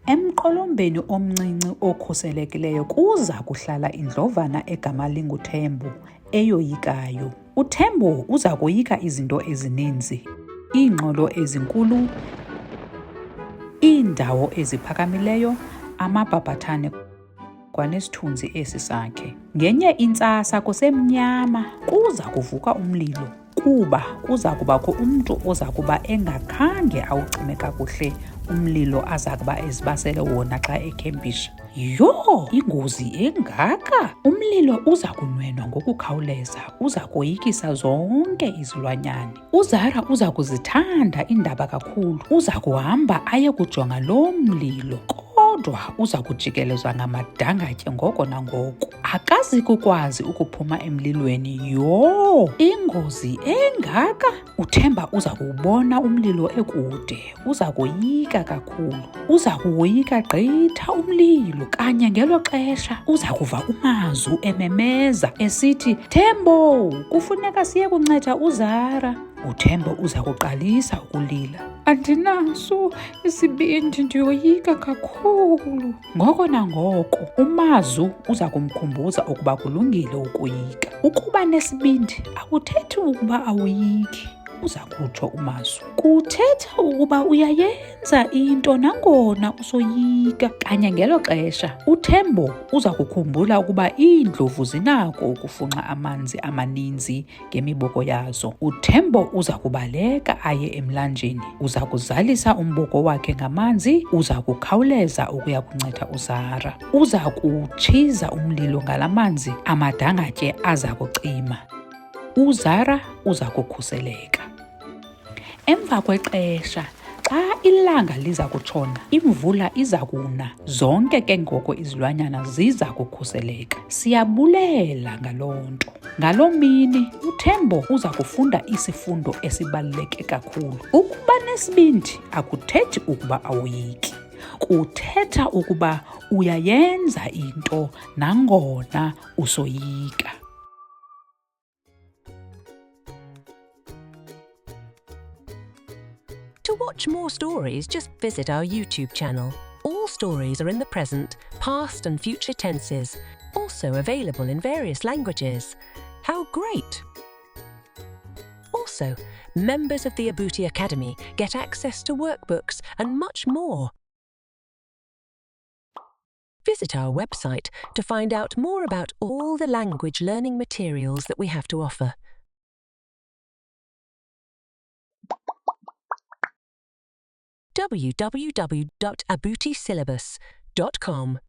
Emqolombeni omncinci okhuselekileyo kuza kuhlala indlovana egama linguThembo eyoyikayo. UThembo uza koyika izinto ezininzi, iingxolo ezinkulu, iindawo eziphakamileyo, amabhabhathane kwanesithunzi esi sakhe. Ngenye intsasa kusemnyama kuza kuvuka umlilo kuba kuza kubakho umntu oza kuba engakhange awucime kakuhle umlilo aza kuba ezibasele wona xa ekhempisha. Yho, ingozi engaka! Umlilo uza kunwenwa ngokukhawuleza, uza koyikisa zonke izilwanyana. UZara uza kuzithanda iindaba kakhulu. Uza kuhamba aye kujonga lo mlilo kodwa uza kujikelezwa ngamadangatye ngoko nangoko. Akazi kukwazi ukuphuma emlilweni. Yho, ingozi engaka! UThemba uza kuwubona umlilo ekude. Uza koyika kakhulu. Uza kuwoyika gqitha umlilo. Kanye ngelo xesha uza kuva uMazu ememeza esithi, Thembo, kufuneka siye kunceda uZara. UThembo uza kuqalisa ukulila. Andinaso isibindi, ndiyoyika kakhulu. Ngoko nangoko uMazu uza kumkhumbuza ukuba kulungile ukoyika. Ukuba nesibindi akuthethi ukuba awoyiki, uza kutsho uMazu. Kuthetha ukuba uyayenza into nangona usoyika. Kanye ngelo xesha uThembo uza kukhumbula ukuba iindlovu zinako ukufunxa amanzi amaninzi ngemiboko yazo. UThembo uza kubaleka aye emlanjeni. Uza kuzalisa umboko wakhe ngamanzi, uza kukhawuleza ukuya kunceda uZara. Uza kutshiza umlilo ngala manzi, amadangatye aza kucima. UZara uza kukhuseleka. Emva kwexesha xa ilanga liza kutshona, imvula iza kuna, zonke ke ngoko izilwanyana ziza kukhuseleka. Siyabulela ngaloo nto. Ngaloo mini uThembo uza kufunda isifundo esibaluleke kakhulu. Ukuba nesibindi akuthethi ukuba awoyiki. Kuthetha ukuba uyayenza into nangona usoyika. To watch more stories, just visit our YouTube channel. All stories are in the present, past, and future tenses, also available in various languages. How great! Also, members of the Abuti Academy get access to workbooks and much more. Visit our website to find out more about all the language learning materials that we have to offer. www.abutisyllabus.com.